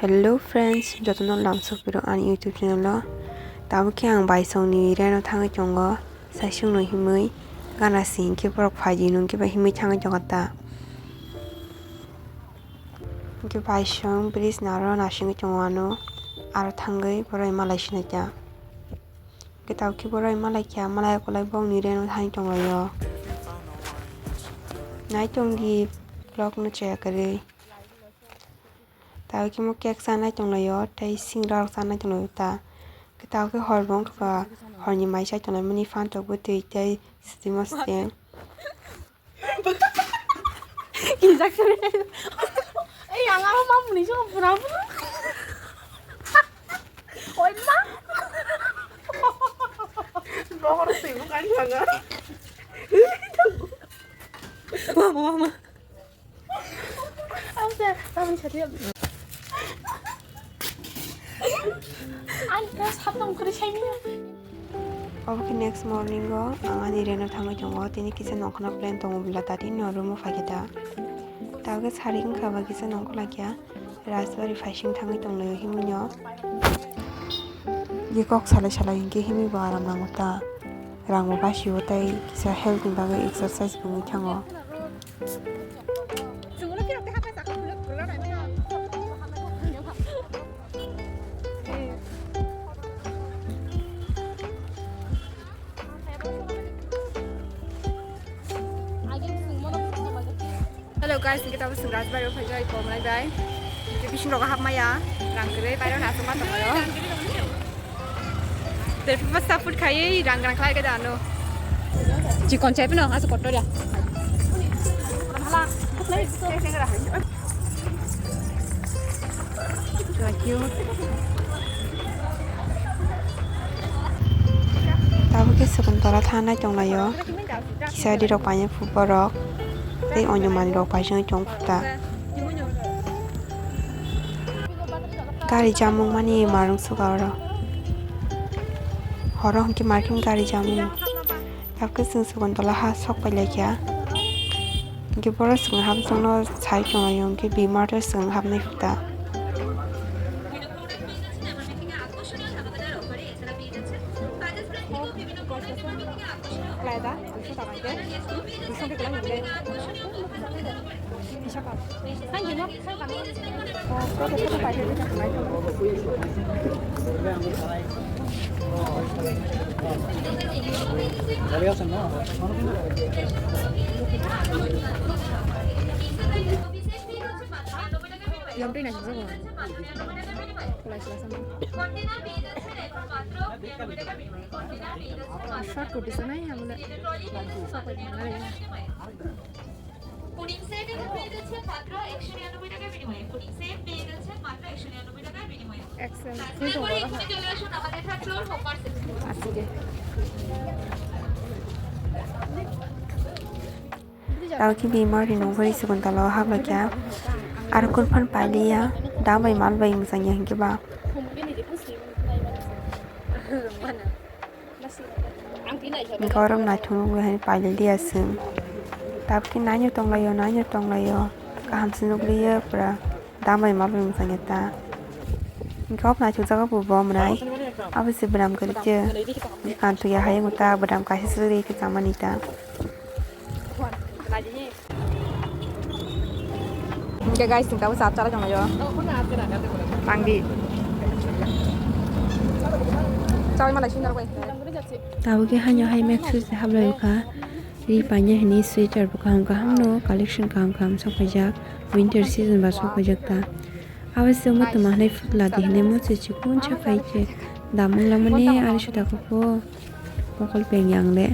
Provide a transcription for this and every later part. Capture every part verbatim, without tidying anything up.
Hello friends, jotono lamsok phiro ani YouTube channel o. Tabuk khe ang baisongni reno thangwi tongo, saisungno himwi gana si hinkhe borok phaidi nungkhe ba himwi thangwi tongo ta. Hinkhe baisong bridge naro nasingwi tongo ano, aro thangwi borok malai sinai ta. Hinkhe tabuk khe borok malai kha, malai okolai bongni reno thangwi tonglaio. Nai tongdi vlog no check kwrwi. Tabuk khe mo cake chanai tonglaio, tei singra rok chanai tonglaio ta. Tabuk khe hor bo wngkha ba, horni mai chai tonglaimani phantok bwtwi tei swtwi mosting. Kijak se. Ei, ang aro mamuni se pura pura. Oi ma. Bohor se bukan sangat. Wah, wah, wah. Ang se, mamuni sati. Ang ke satong kuri sai ni. Obo khe next morning o ang ani reno thangwi tongo, tini kisa nongkhorna plan tongo bwla tati no room o phaikhe ta. Tabuk khe sari wngkha ba kisa nongkhorlai kha, Rajbari phaising thangwi tonglaio himwi no. Ye kok salai salai hinkhe himwi bo aram nango ta. Rang bo basio tei kisa health ni bagwi exercise bo wngwi thango. Hello guys, hinkhe tabuk chwng Rajbari o phaikha, iko mwnai bai. Hinkhe bising rogo hapmaya, rang kwrwi, bairo no achukma tonglaio. Tei fast food khaiwi rang rang khlai khe da ano. Chikon chai phano aswk kotor ya. Tabuk khe Sakuntala thangnai tonglaio. Kisa rirok paina phuru borok tei onyo manwirok paisingwi tong phuru ta. Gari jamung mani marung suka oro. Horo hinkhe market gari jamung. Tabuk khe chwng Sakuntala ha sok pai laikha. Hinkhe borok chwng hapjokno sai tonglaio, hinkhe bimar rok chwng hapnai phuru ta. Yang tu nak juga. Kulai selasa mana? Short kurti sana ya, mula. Pudding set এখন পেয়ে যাচ্ছেন মাত্র একশো নিরানব্বই টাকার বিনিময়ে। Pudding set পেয়ে যাচ্ছেন মাত্র একশো নিরানব্বই টাকার বিনিময়ে। এক্সেল। তারপরে এখনই চলে আসুন আমাদের থার্ড ফ্লোর হোম মার্কেট। আজকে। Tao khe bimar ni nungkhorwi Sakuntala o hablai kha. Aro kurphano pailiya, da bai mal bai mwchangya hinkhe ba. Hinkhe oro naithok nukgwi hai paililiya chwng. Tabuk khe naino tonglaio, naino tonglaio. Kaham se nukliya pura. Da bai mal bai mwchangya ta. Hinkhe obo naithok jaga bo bo mwnai. Abo se bwlam kwrwi khe. Kanthokya hai wngkha ta, bwlam kaisa se rwi khe chamani ta. Hinkhe guys, hinkhe abo chap chalai tonglaio. Tangdi. Chawi malai sundar bai. Tabuk khe haino hai mek sui se hablai kha. Ri paina hwnwi sweater bo kaham kaham no collection kaham kaham sok paijak. Winter season ba sok paijak ta. Abo se omo tongma hwnwi phutla di hwnwi muchwi chikon sa khai khe damung lamani ari sota kho mokol peng yang le.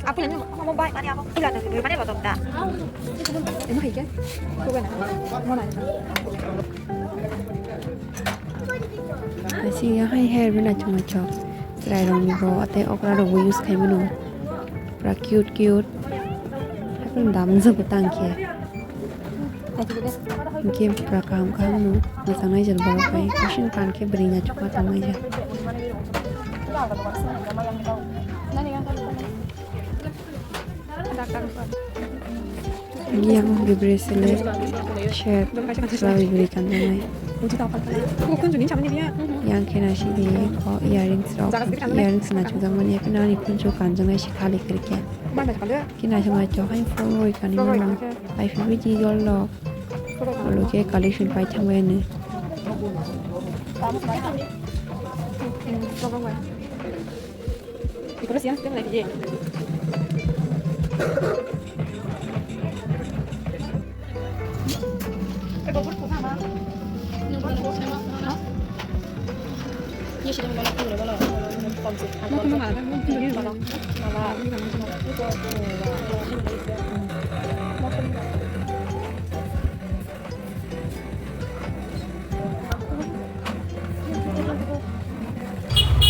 Apa yang mau baik tadi apa? Udah tuh, gimana ya, Bang? Emang kayak? Coba nah. Mau nanya. Asing ya hai hair bo naithok naithok. Chwrai rok ni bo tei okra rok bo use khai mano. Pura cute cute. Haikhe dam jwk bo tang khe. Hinkhe pura kaham kaham no mwchang nai jak borok bai. Asing kan khe bwrwi naithok ma tong nai jak. Yang bibri sele shet selawi bibri kanjanai. Yang khe naisidi ko earrings rok, earrings naisuk jak mani, haikhe nani khunju kanjaknai se khali khe rikya. Khe naisuk nai chok hai phone roi kanwi mano. Hai phibidi jol rok. Olo khe collection pai thangbai ani.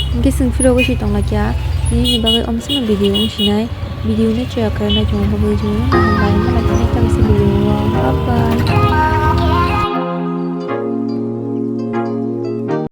Hingke chwng phiro gwi si tongla kya, nini bagwi omsima video wng sinai, video no chaya khe naichomani bagwi chwng hambai hambai khe nai khe video o bye bye.